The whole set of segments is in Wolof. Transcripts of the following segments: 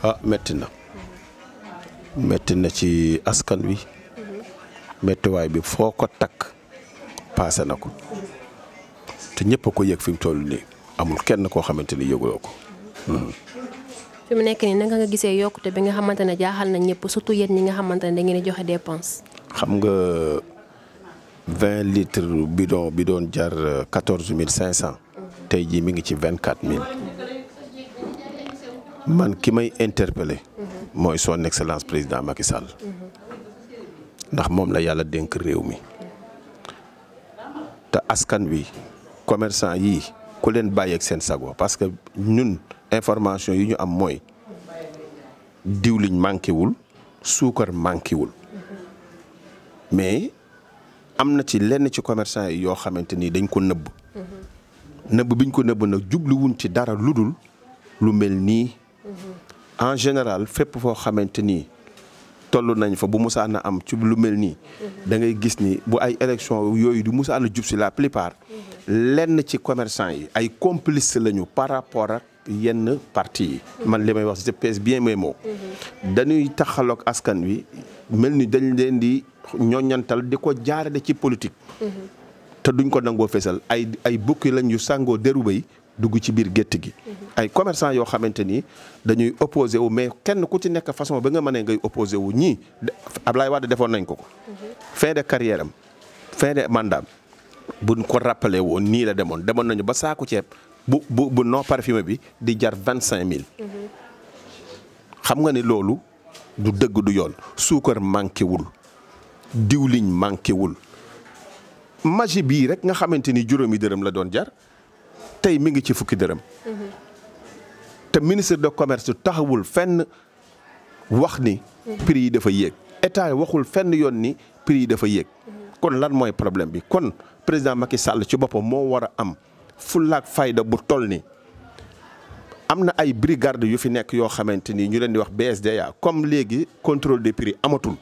ah metti na ci askan wi mettiwaay bi foo ko takk paase na ko te ñëpp a ko yëg fi mu toll nii amul kenn koo xamante ni yëguloo ko. fi mu nekk nii naka nga gisee yokkute bi nga xamante ne jaaxal na ñëpp surtout yéen ñi nga xamante ne da ngeen di joxe dépense. xam nga 20 litres bidon bi doon jar 14500. tey jii mi ngi ci 24000. man ki may interpellé. mooy son excellence président Macky Sall. ndax moom la yàlla dénk réew mi. te askan wi commerçant yi ku leen bàyyeeg seen sago parce que ñun information yi ñu am mooy diwliñ manqué wul suukar manqué wul mais am na ci lenn ci commerçant yi yoo xamante ni dañ ko nëbb. nëbb biñ ko nëbb nag jubluwuñ ci dara ludul lu mel nii. en général fépp foo xamante ni toll nañ fa bu musaana am ci lu mel nii. da ngay gis ni bu ay élection yooyu du musaana jub si la plupart. lenn ci commerçant yi ay complices lañu par rapport ak yenn parti yi. man li may wax je pèse bien mes mots. dañuy taxaloog askan wi mel ni dañ leen di ñoññantal di ko jaarale ci politique. te duñ ko nangoo fesal ay bukki lañ yu sàngoo deru bay dugg ci biir gétt gi. ay commerçant yoo xamante ni dañuy opposé wu mais kenn ku ci nekk façon ba nga mënee ngay opposé wu ñii Ablaye Wade defoon nañ ko. fin de carrière am fin de mandat buñ ko rappelé woon nii la demoon nañu ba saaku ceeb bu non parfumé bi di jar 25000. xam nga ni loolu du dëgg du yoon suukar manqué wul diwliñ manqué wul magie bii rek nga xamante ni juróomi dërëm la doon jar. tey mi ngi ci fukki dërëm. te ministre de commerce taxawul fenn wax ni. prix yi dafa yéeg état waxul fenn yoon ni prix yi dafa yéeg. kon lan mooy problème bi kon président Macky Sall ci boppam moo war a am fullaak fayda bu toll ni am na ay brigade yu fi nekk yoo xamante ni ñu leen di wax BSDA comme léegi contrôle des prix amatul.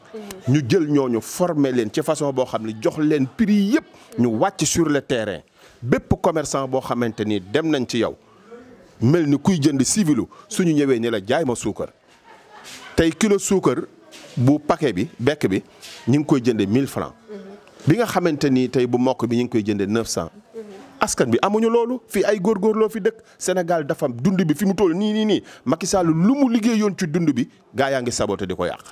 ñu jël ñooñu former leen ci façon boo xam ne jox leen prix yëpp ñu wàcc sur le terrain. bépp commerçant boo xamante ni dem nañ ci yow mel ni kuy jënd civilu suñu ñëwee ni la jaay ma suukar tey kilo suukar bu paquet bi bekk bi ñu ngi koy jënde 1000 francs bi nga xamante ni tey bu mokk bi ñu ngi koy jënde 900. askan bi amuñu loolu fii ay góorgóorloo fi dëkk Sénégal dafa dund bi fi mu toll nii Macky Sall lu mu liggéeyoon ci dund bi gaa yaa ngi saboté di ko yàq.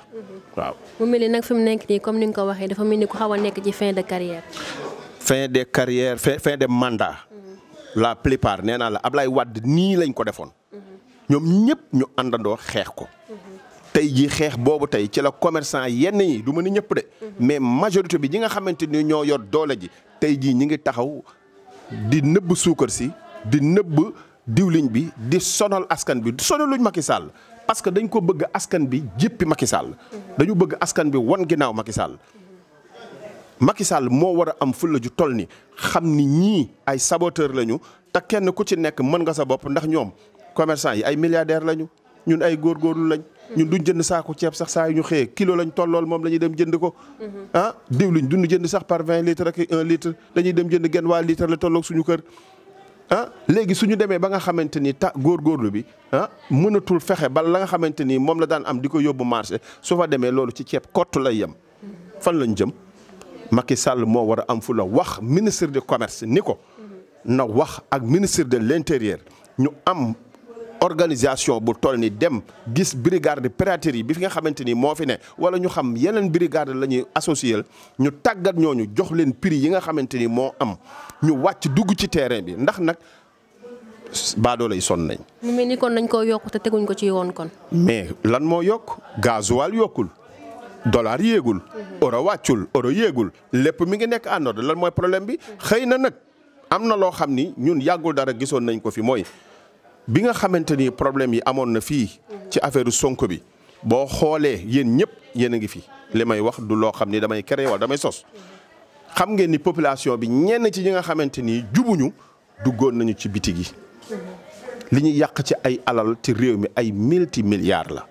waaw mu mel ni nag fi mu nekk nii comme ni nga ko waxee dafa mel ni ku xaw a nekk ci fin de carrière. fin de carrière fin de mandat. la plupart nee naa la Ablaye Wade nii lañ ko defoon. ñoom ñëpp ñu àndandoo xeex ko. tey jii xeex boobu tey ci la commerçant yenn yi du ma ni ñëpp de. mais majorité bi ñi nga xamante ni ñoo yor doole ji tey jii ñi ngi taxaw di nëbb suukar si di nëbb diwliñ bi di sonal askan bi sonaluñ Macky Sall parce que dañ ko bëgg askan bi jéppi Macky Sall. dañu bëgg askan bi wan ginnaaw Macky Sall. Macky Sall moo war a am fulla ju toll ni xam ni ñii ay saboteur lañu te kenn ku ci nekk mën nga sa bopp ndax ñoom commerçant yi ay milliardaires lañu ñun ay góorgóorlu lañ. ñun duñ jënd saako ceeb sax saa yu ñu xëyee kilo lañ tollool moom la ñuy dem jënd ko. diwliñ duñu jënd sax par 20 litres ak 1 litre dañuy dem jënd genn waa litre la tolloog suñu kër. léegi suñu demee ba nga xamante ni góorgóorlu bi mënatul fexe ba la nga xamante ni moom la daan am di ko yóbbu marché su fa demee loolu ci ceeb kott lay yem. fan lañ jëm Macky Sall moo war a am fu la wax ministre du commerce ni ko na wax ak ministre de l'intérieur ñu am. organisation bu toll ni dem gis brigade piraterie bi fi nga xamante ni moo fi ne wala ñu xam yeneen brigade la ñuy associé ñu tàggat ñooñu jox leen prix yi nga xamante ni moo am ñu wàcc dugg ci terrain bi ndax nag baadoo lay sonn nañ. mu mel ni kon nañ koo yokk te teguñ ko ci yoon kon. mais lan moo yokk gasoil yokkul dollar yéegul. euro wàccul euro yéegul lépp mi ngi nekk en ordre lan mooy problème bi xëy na nag am na loo xam ni ñun yàggul dara gisoon nañ ko fi mooy. bi nga xamante ni problème yi amoon na fii ci affaire Sonko bi boo xoolee yéen ñëpp yéen a ngi fi li may wax du loo xam ni damay créer wala damay sos xam ngeen ni population bi ñenn ci ñi nga xamante ni jubuñu duggoon nañu ci bitig yi li ñuy yàq ci ay alal ci réew mi ay multimilliards la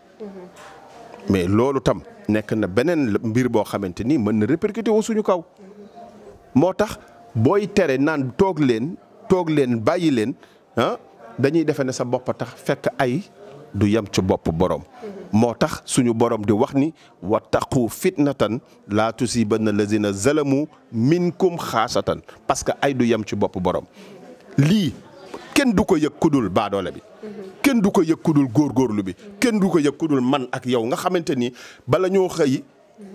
mais loolu tam nekk na beneen mbir boo xamante ni mën na répercuter wu suñu kaw moo tax booy tere naan toog leen bàyyi leen dañuy defe ne sa bopp tax fekk ay du yem ci bopp borom. moo tax suñu borom di wax ni wattaqu fitnatan laa tusibanna lazina zalamu minkum xaasatan parce que ay du yem ci bopp borom. lii kenn du ko yëg kudul baadoole bi. kenn du ko yëg kudul góorgóorlu bi. kenn du ko yëg kudul man ak yow nga xamante ni bala ñoo xëy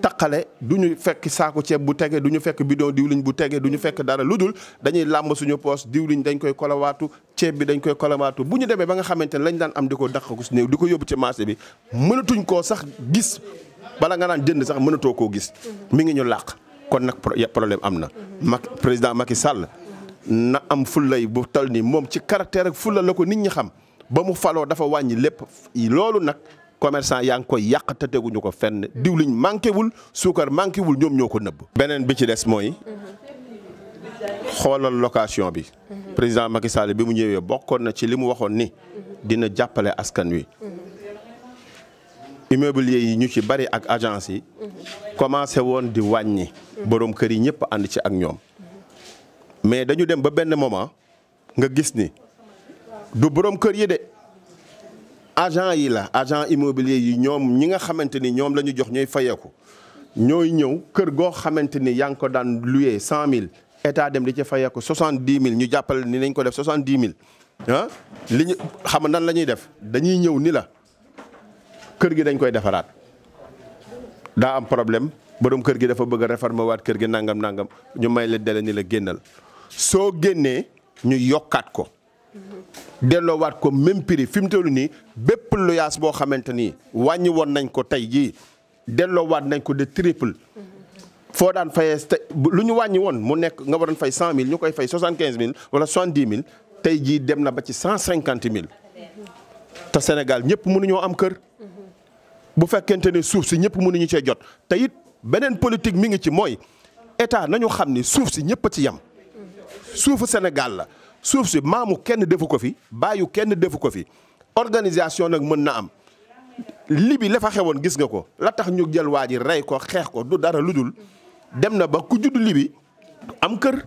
taqale du ñu fekk saako ceeb bu tege du ñu fekk bidon diwliñ bu tege du ñu fekk dara lu dul dañuy làmb suñu poos diwliñ dañ koy kolawaatu ceeb bi dañ koy kolawaatu bu ñu demee ba nga xamante ne lañ daan am di ko daq ko si néew di ko yóbbu ci marché bi mënatuñ koo sax gis bala nga naan jënd sax mënatoo koo gis mi ngi ñu làq kon nag problème am na. président Macky Sall na am fullay bu tal ni moom ci caractère ak fulla la ko nit ñi xam ba mu faloo dafa wàññi lépp loolu nag. commerçant yaa ngi koy yàq te teguñu ko fenn diwliñ manqué wul suukar manqué wul ñoom ñoo ko nëbb. beneen bi ci des mooy xoolal location bi. président Macky Sall bi mu ñëwee bokkoon na ci li mu waxoon ni dina jàppale askan wi. immobilier yi ñu ci bari ak agence yi. commencé woon di wàññi. borom kër yi ñëpp ànd ci ak ñoom. mais dañu dem ba benn moment nga gis ni du borom kër yi de. agent yi la agent immobilier yi ñoom ñi nga xamante ni ñoom la ñu jox ñooy fayeeku ñooy ñëw kër goo xamante ni yaa ngi ko daan loué 100000 état dem di ci fayeeku 70000 ñu jàppale ni nañ ko def 70000 ah li ñu xam nan la ñuy def dañuy ñëw ni la kër gi dañ koy defaraat daa am problème borom kër gi dafa bëgg a réformer waat kër gi nangam nangam ñu may la dele ni la génnal soo génnee ñu yokkaat ko. delloowaat ko même prix fi mu toll nii bépp luyaas boo xamante ni wàññi woon nañ ko tey jii delloowaat nañ ko de triple. foo daan fayee lu ñu wàññi woon mu nekk nga waroon fay 100000 ñu koy fay 75000 wala 70000 tey jii dem na ba ci 150000. te Sénégal ñëpp mënuñoo am kër. bu fekkente ne suuf si ñëpp mënuñu cee jot te it beneen politique mi ngi ci mooy état nañu xam ni suuf si ñëpp a ci yem. suufu Sénégal la. suuf si maamu kenn defu ko fi baayu kenn defu ko fi organisation nag mën na am Libi la fa xewoon gis nga ko la tax ñu jël waa ji rey ko xeex ko du dara lu dul dem na ba ku judd Libi am kër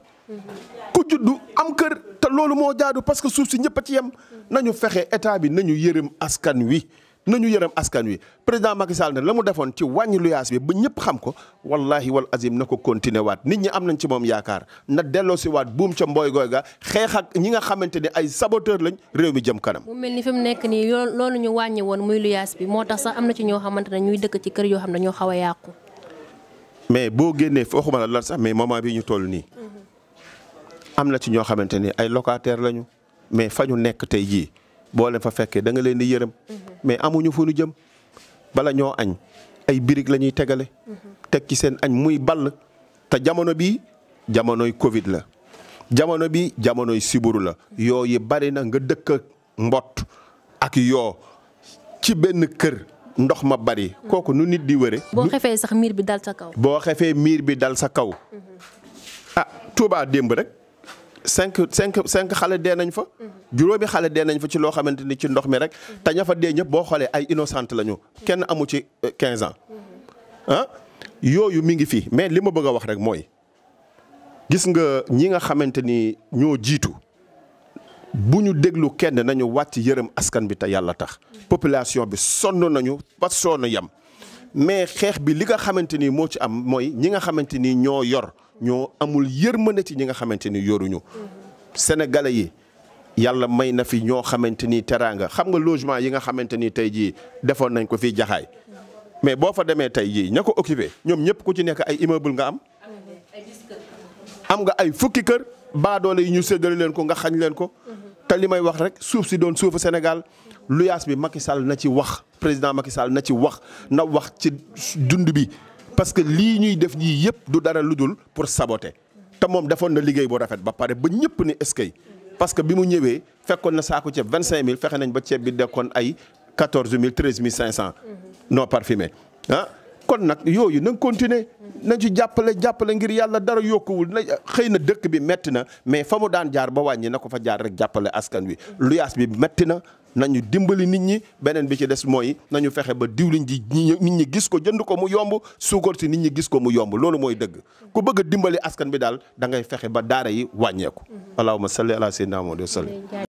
ku judd am kër te loolu moo jaadu parce que suuf si ñëpp a ci yem nañu fexe état bi nañu yërëm askan wi président Macky Sall ne la mu defoon ci wàññi luyaas bi ba ñëpp xam ko wallahi wal azim na ko continuer waat nit ñi am nañ ci moom yaakaar na delloo si waat buum ca mbooy gooy ga xeex ak ñi nga xamante ne ay saboteur lañ réew mi jëm kanam. mu mel ni fi mu nekk nii loolu ñu wàññi woon muy luyaas bi moo tax sax am na ci ñoo xamante ne ñuy dëkk ci kër yoo xam ne ñoo xaw a yàqu. mais boo génnee waxuma la sax mais moment bi ñu toll nii. am na ci ñoo xamante ni ay locataire lañu mais fa ñu nekk tey jii. boo leen fa fekkee da nga leen di yërëm mais amuñu fu ñu jëm bala ñoo añ ay birig la ñuy tegale teg ci seen añ muy ball te jamono bi jamonoy Covid la jamono bi jamonoy siburu la yooyu bari na nga dëkk mbott ak yoo ci benn kër ndox ma bari kooku nu nit di wëre boo xefee sax miir bi dal sa kaw boo xefee miir bi dal sa kaw ah Touba démb rek cinq xale dee nañ fa juróomi xale dee nañ fa ci loo xamante ni ci ndox mi rek te ña fa dee ñëpp boo xoolee ay innocent lañu kenn amu ci 15 ans ah yooyu mi ngi fi mais li ma bëgg a wax rek mooy gis nga ñi nga xamante ni ñoo jiitu bu ñu déglu kenn nañu wàcc yërëm askan bi te yàlla tax population bi sonn nañu ba sonn yam mais xeex bi li nga xamante ni moo ci am mooy ñi nga xamante ni ñoo yor ñoo amul yërmande ci ñi nga xamante ni yoruñu sénégalais yi yàlla may na fi ñoo xamante ni teraanga xam nga logement yi nga xamante ni tey jii defoon nañ ko fii jaxaay mais boo fa demee tey jii ña ko occupé ñoom ñëpp ku ci nekk ay immeuble nga am nga ay fukki kër baadoole yi ñu séddale leen ko nga xañ leen ko te li may wax rek suuf si doon suufu Sénégal luyaas bi Macky Sall na ci wax président Macky Sall na ci wax na wax ci dund bi parce que lii ñuy def ñii yëpp du dara lu dul pour saboter te moom defoon na liggéey bu rafet ba pare ba ñëpp ni eskay parce que bi mu ñëwee fekkoon na saako ceeb 25000 fexe nañ ba ceeb bi dekkoon ay 14000 13500 non parfumé ah kon nag yooyu na continuer nañ ci jàppale ngir yàlla dara yokkuwul na xëy na dëkk bi metti na mais fa mu daan jaar ba wàññi na ko fa jaar rek jàppale askan wi luyaas bi metti na nañu dimbali nit ñi beneen bi ci des mooy nañu fexe ba diwliñ ji nit ñi gis ko jënd ko mu yomb suukar si nit ñi gis ko mu yomb loolu mooy dëgg ku bëgg a dimbali askan bi daal da ngay fexe ba daara yi wàññeeku allahumma salli ala sayyidina Muhammad wa sallam